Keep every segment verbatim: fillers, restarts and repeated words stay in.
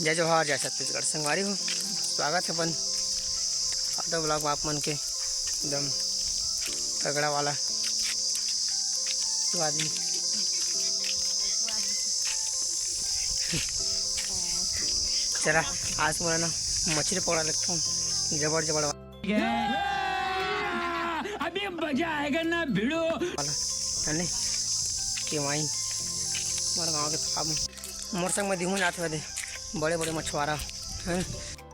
जय जोहार, जय छत्तीसगढ़। संगवारी हो, स्वागत है अपन आदो vlog में आप मन के। एकदम तगड़ा वाला स्वाद में। चला, आज मोला ना मछली पकड़ा लगता हूँ, जबर जबर वाला। अभी मजा आएगा ना भिड़ो। वाला, है ने? कि वहीं मोर गाँव के तालाब में। मोर संग में दिहूं जात हवे दे, बड़े बड़े मछुआरा हैं।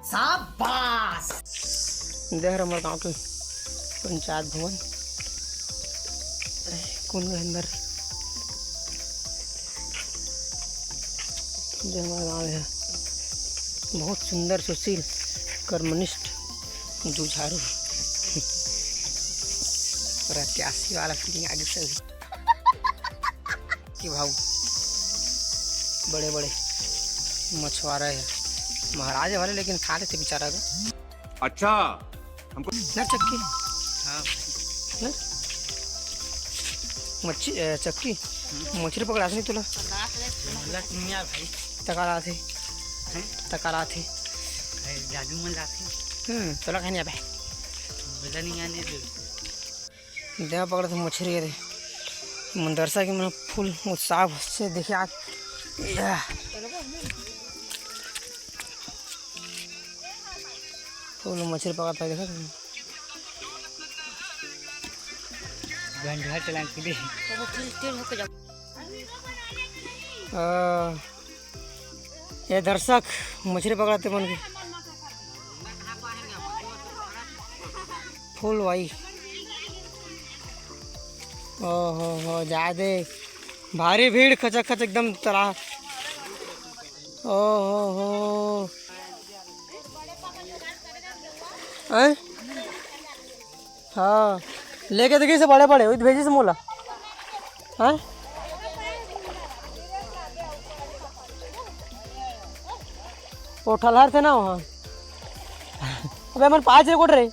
शाबाश। देख रहे हमर गांव के पंचायत भवन। अरे, कौन गए अंदर? जो हमारा गांव है, बहुत सुंदर, सुशील, कर्मनिष्ठ, जुझारू। प्रत्याशी वाला फीलिंग आगे से कि भाऊ बड़े बड़े मछुआरा है, महाराज है वाले, लेकिन खा लेते बेचारा का। अच्छा, हमको ना चक्की। हाँ। ना? मच्छी, ए, चक्की। मछली पकड़ा नहीं तुला। भाई। तकाला थे। हैं? तकाला थे। भाई, जादू मन लाथे। हम्म, तोला खाने आबे। बोला नहीं आने दे। देवा पकड़त हे मछरी रे। मंदरसा के मन फुल उत्साह से देखे आज। या। फुल मछरी पकड़त हे, देखा तुमने? गंजा चलान के लिए। आ, ये दर्शक मछरी पकड़ाते मन के फुल भाई। ओहो हो, जादे भारी भीड़, खचक खच एकदम तरा। ओहो हो। हैं? हाँ, लेके देखिए से बड़े बड़े, वही भेजिस मोला। हैं? वो ठलहर थे ना वहाँ। अबे मन पाँच रिकॉर्ड रे।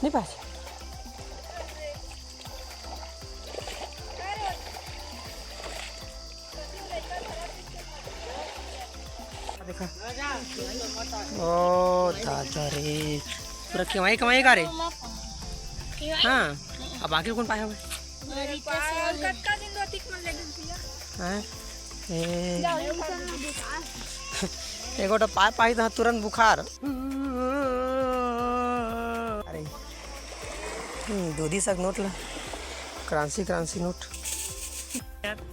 नहीं पाँच। देखा। ओ दादा रे, पूरा कमाई कमाई का रे। हाँ, अब आखिर कौन पाया हुआ है? हैं? ए। एगो तो पाए पाही तो तुरंत बुखार। अरे, हम्म, दूधी सक नोट ला, क्रांसी क्रांसी नोट।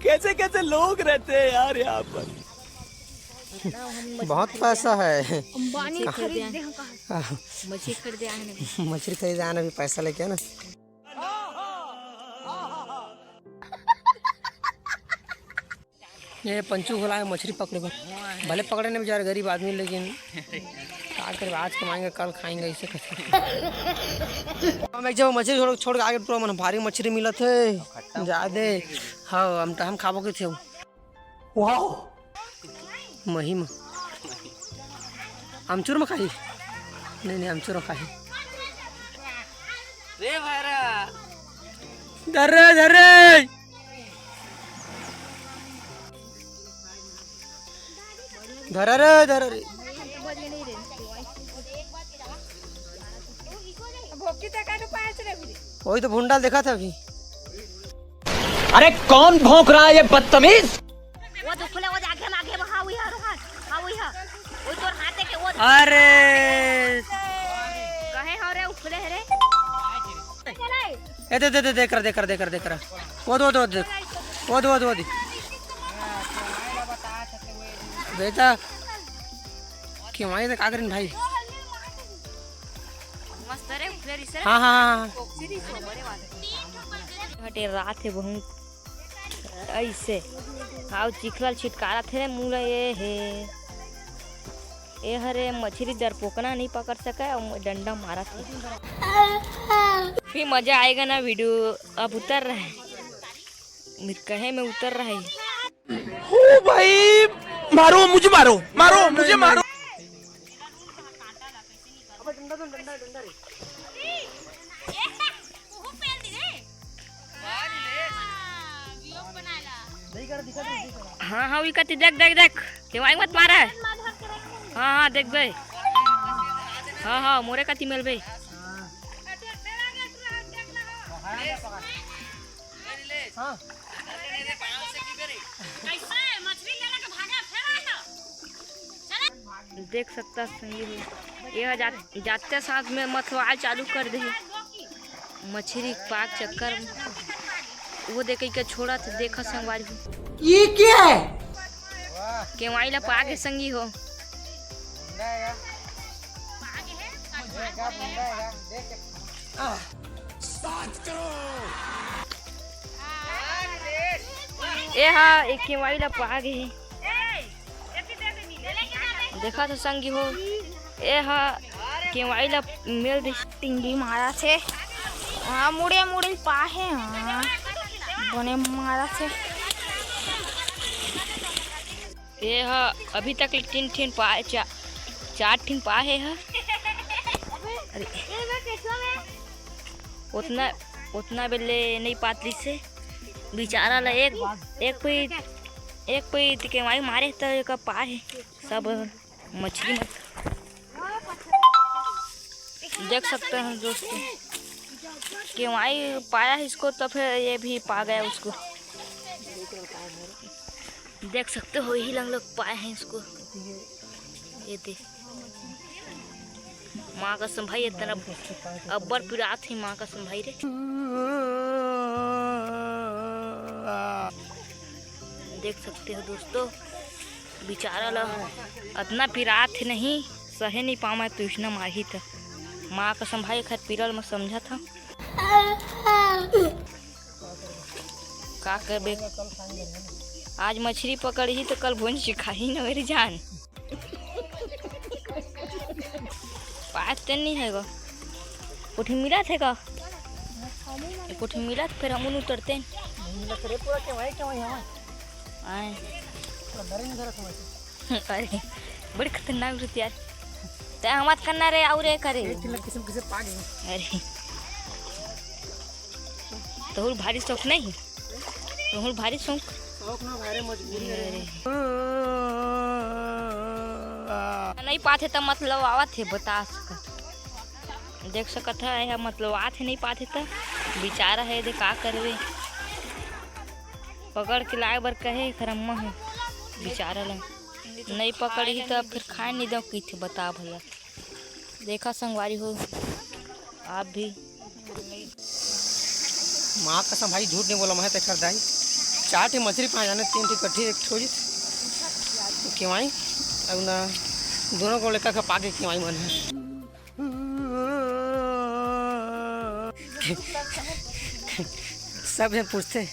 कैसे कैसे लोग रहते हैं यार यहाँ पर। बहुत पैसा है। अंबानी खरीद दे हम कहाँ? मछली खरीदे आए ना। मछली खरीदे आए ना, अभी पैसा लेके ना। ये पंचू घुला है मछली पकड़े बर। भले पकड़े नहीं बेचारे गरीब आदमी, लेकिन का करबे, आज कमाएंगे कल खाएंगे, ऐसे करके। हम एक जगह मछली छोड़, छोड़ के आगे पूरा मन भारी मछली मिलत है। जादे। हाँ, हम तो हम खाबो के थे। वाओ। मही म। आमचूर म खाही? नहीं, नहीं, आमचूर म खाही। रे भाईरा। धर रे, धर रे। धर रे, धर रे। वही तो भुंडाल देखा था अभी। अरे कौन भौंक रहा है ये बदतमीज? वो दुखले, वो आगे में, आगे में, हाँ, वही है, हाँ, हाँ, वही है। वही तोर हाथ है के वो। अरे। कहे हो रे, उखले है रे। ए, दे, दे, दे, दे कर, दे कर, दे कर, दे कर। वो दो, दो, दे। वो दो, वो दो, दे। बेटा, क्यों आए थे कागरन भाई? मस्त रे, उखले रिसे। हाँ, हाँ, हाँ, हाँ। हटे रात है बहुत। ऐसे। आओ चिखला ल छिटकारत हे रे मुला, ये हे। ए हरे मछली डरपोकना नहीं पकड़ सके और डंडा मारत हे। फिर मजा आएगा ना वीडियो। अब उतर रहा है। कहे में उतर रहा है। ओ भाई, मारो मुझे, मारो, मारो मुझे, मारो। हाँ, हाँ, उही कति देख, देख, देख। केवाई मत मारा है। हाँ, हाँ, देख बे। हाँ, हाँ, मोरे कति मेल बे। हाँ। देख सकता संगी हो, ये जा, जाते साथ में मथवाल चालू कर दे। मछरी पाक चक्कर में वो देख के छोड़ा था, देखा संगवारी हो। ये क्या है? केवाई ला पाक है संगी हो। ए हा, एक केवाई ला पाक है। देखा तो संगी हो, ए हा केवाई ला मेल दे। टिंगी मारा थे। हाँ, मुड़े मुड़े पाहे। हाँ, बने मारा थे। ए हा अभी तक ले तीन ठिन पाए, चा-, चार ठिन पाए हे हा। अरे, उतना, उतना बेले नहीं पातली से बेचारा ला एक, एक पई, एक पई केवाई मारे त एका पाए हे सब। मछली मत देख सकते हैं दोस्तों, केवाई पाया है इसको तो फिर ये भी पा गया उसको। देख सकते हो, यही लंग लग पाए हैं इसको। ये दे, माँ कसम भाई, इतना अब्बड़ पिरात है माँ कसम भाई रे। देख सकते हो दोस्तों, बेचारा ला अतना पिरात हे नहीं, सहे नहीं पावय, तइसना मारही त। माँ कसम भाई, एखर पीरा ल मैं समझत हंव। का करबे, आज मछरी पकड़ही त कल भोज खाही न मेरी जान। पात ते नहीं है गो। कोठी मिलत हे का? ए कोठी मिलत, फिर हमन उतरते हैं। नहीं मिलत रे, पूरा केवाई, केवाई हवय। आए। पूरा डरे नहीं धरत हवय। अरे, बड़े खतरनाक रुत यार। ते हमत करना रे, आऊ रे करे। एक ठिन ला किसम किसम पा गए। अरे। तोहूर भारी शौक नहीं? तोहूर भारी शौक? शौक ना भाई रे, मजबूरी है। अरे। नहीं पाथे त मतलब आवत हे, बता सकत। देख सकत ह, एहा मतलब आथे नहीं पाथे त बेचारा हे, दे का करबे। पकड़ के लाए बर कहे एखर अम्मा ह बेचारा ल। नहीं पकड़ही त फिर खाए नहीं दव कहिथे, बता भला। देखा संगवारी हो, आप भी। माँ कसम भाई, झूठ नहीं बोला मैं, तेकर दाई चार ठे मछरी पाए जाने, तीन ठे कट्ठी, एक ठो जी केवाई, अब ना दोनों को लेकर खपा के केवाई मन है। सब जन पूछते,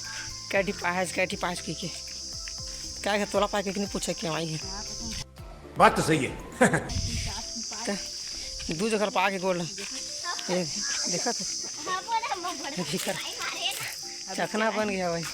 "कैठी पाहस, कैठी पाहस?" की के। क्या है, तोला पाए के नहीं पूछे, केवाई है। बात तो सही है। त दू जगह पा के गोड़ ल। ये देखा तो? देखा। चखना बन गया भाई।